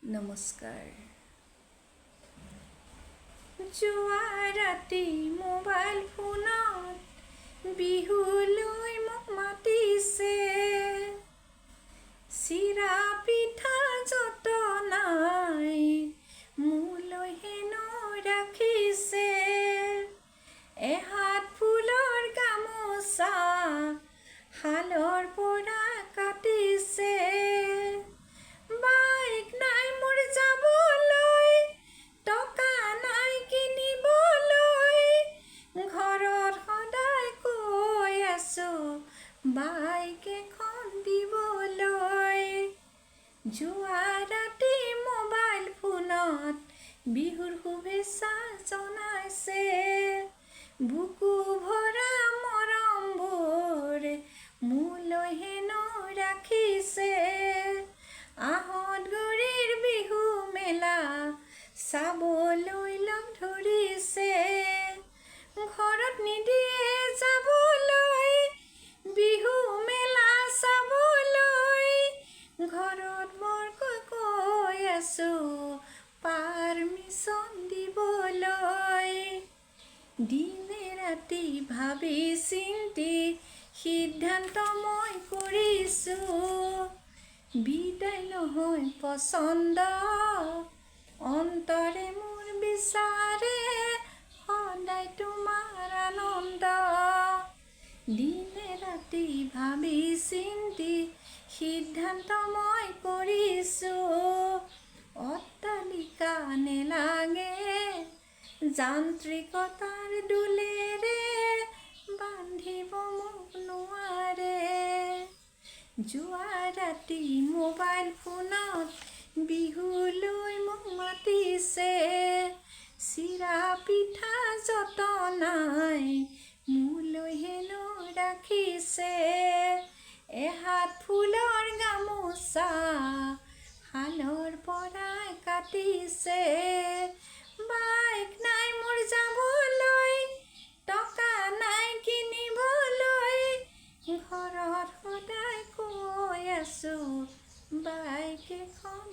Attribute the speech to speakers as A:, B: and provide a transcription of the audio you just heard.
A: নমস্কাৰ। যোৱা ৰাতি মোবাইল ফোনত বিহুলৈ মোক মাতিছে, চিৰা পিঠা যতনাই মোলৈ হেনো ৰাখিছে। এহাত ফুলৰ গামোচা শালৰ পৰা কাটিছে। বাইক নাই মোৰ যাবলৈ, টকা নাই কিনিবলৈ, ঘৰত সদায় কৈ আছো বাইক এখন দিবলৈ। যোৱা ৰাতি মোবাইল ফোনত বিহুৰ শুভেচ্ছা জনাইছে, বুকু ভৰা মৰমবোৰ মোলৈ হেনো ৰাখিছে। আহঁতগুৰিৰ বিহু মেলা চাবলৈ লগ ধৰিছে, ঘৰত নিদিয়ে যাবলৈ বিহু মেলা চাবলৈ, ঘৰত বৰকৈ কৈ আছো পাৰ্মিশ্যন দিবলৈ। দিনে ৰাতি ভাবি চিন্তি সিদ্ধান্ত মই কৰিছোঁ, বিদায় নহয় পচন্দ, অন্তৰে মোৰ বিচাৰে সদায় তোমাৰ আনন্দ। দিনে ৰাতি ভাবি চিন্তি সিদ্ধান্ত মই কৰিছোঁ, অট্টালিকা নেলাগে, যান্ত্ৰিকতাৰ ডোলেৰে বান্ধিব মোক নোৱাৰে। যোৱা ৰাতি মোবাইল ফোনত বিহুলৈ মোক মাতিছে, চিৰা পিঠা যতনাই মোলৈ হেনো ৰাখিছে। এহাত ফুলৰ গামোচা শালৰ পৰা কাটিছে। বাইক নাই মোৰ যাবলৈ, টকা নাই কিনিবলৈ, ঘৰত সদায় কৈ আছো বাইক এখন